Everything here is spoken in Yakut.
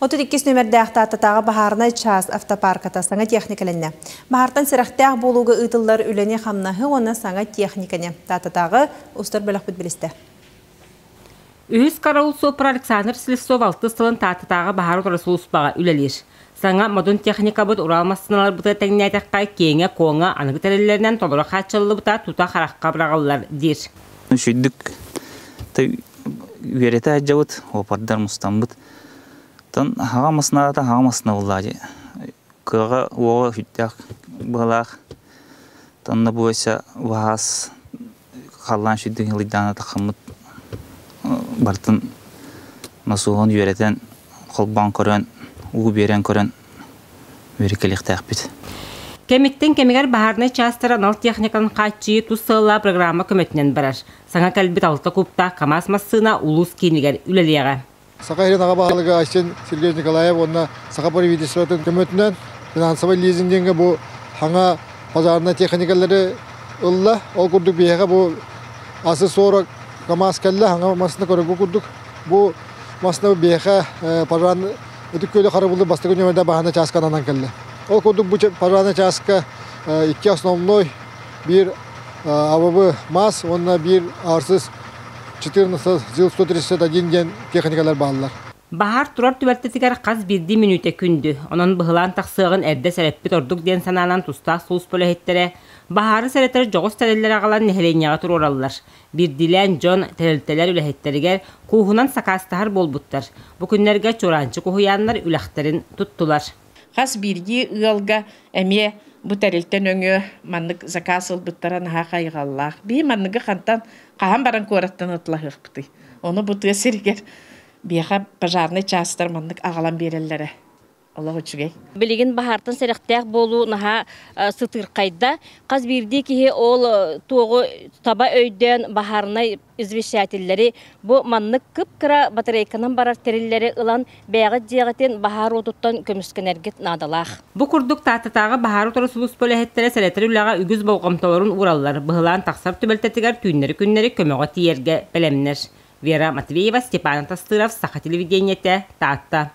32 нүөмэрдээх Тааттатааҕы баһаарынай чаас автопарката саҥа техникалэннэ. Баһаартан сэрэхтээх буолууга ыытыллар үлэни-хамнаһы уонна саҥа техниканы Тааттатааҕы устар бөлөхпүт билистэ. Үһүс караул суоппара Александр Слепцов алтыс сылын Тааттатааҕы баһаар утары сулууспаҕа үлэлиир. Саҥа модун техникабыт Урал массыыналарбытыгар тэҥнээтэххэ, киэҥэ-куоҥа аныгы тэриллэринэн толору хааччыллыбыта тута харахха быраҕыллар диир. Үчүйдүк үөрэтэ сылдьабыт, опордар мустаммыт. Тон хаҕа масынаата хаҕа масына буоллаа дии. Кыаҕа уоҕа сүрдээх быһалаах. Тонна бу өссө баһаас халлаан сүрдүн хылыйдаана таххаммыт барытын носуоһун үөрэтэн, холбоон көрөн, уу биэрэн көрөн үөрэ кэлиэхтээхпит. Кэмиттэн кэмигэр баһаарынай чаастар анал техниканан хааччыйыы тус сыаллаах программа көмөтүнэн барар. Саҥа кэлбит алта кубтаах КАМАЗ массыына улуус киинигэр үлэлиэҕэ. Саха сирин аҕа баһылыга Айсен Сергеевич Николаев уонна Саха правительствотын көмөтүнэн финансовай лизинг диэҥҥэ бу хаҥа пожарнай техникалары ылла. Ол курдук биһиэхэ бу асы-40 КАМАЗ кэллэ, хаҥа массыына көрөргө курдук. Бу массыына биһиэхэ пожарный Ытык Күөлү харабылы бастакы нүөмэрдээх баһаарынай чааска ананан кэллэ. Ол курдук бу пожарнай чааска икки основной, биир АВБ МАЗ уонна биир Арсыз 14 ЗИЛ-131 диэн техникалар бааллар. Баһаар турар түбэлтэтигэр хас биирдии мүнүүтэ күндү. Онон быһылаан тахсыаҕын эрдэ сэрэппит ордук диэн санаанан тустаах сулууспа үлэһиттэрэ баһаары сэрэтэр дьоҕус тэриллэри аҕалан нэһилиэнньэҕэ туруораллар. Биирдиилээн дьон, тэрилтэлэр үлэһиттэригэр кууһунан сакаастаһар буолбуттар. Бу күннэргэ Чураанчык уһуйааннар үлэхтэрин туттулар. Хас биирдии ыалга эмиэ бу тэрилтэ нөҥүө маннык заказ ылбыттара наһаа хайҕаллаах. Биһи манныгы хантан хаһан баран куораттан ытлаһыахпытый? Ону бу тыа сиригэр биэхэ пожарнай чаастар маннык аҕалан биэрэллэрэ олох үчүгэй. Билигин баһаартан сэрэхтээх буолуу наһаа сытыырхайда. Хас биирдии киһи ол туоҕу таба өйдөөн баһаарынай извещателлэри бу маннык кып-кыра батарейканан барар тэриллэри ылан бэйэҕит дьиэҕитин баһаар уотуттан көмүскэнэргит наадалаах. Бу курдук Тааттатааҕы баһаар утары сулууспа үлэһиттэрэ сэрэтэр үлэҕэ үгүс болҕомтолорун уураллар, быһылаан тахсар түбэлтэтигэр түүннэри-күннэри көмөҕө тиийэргэ бэлэмнэр. Вера Матвеева, Степан Тастыров, Саха телевидениетэ, Таатта.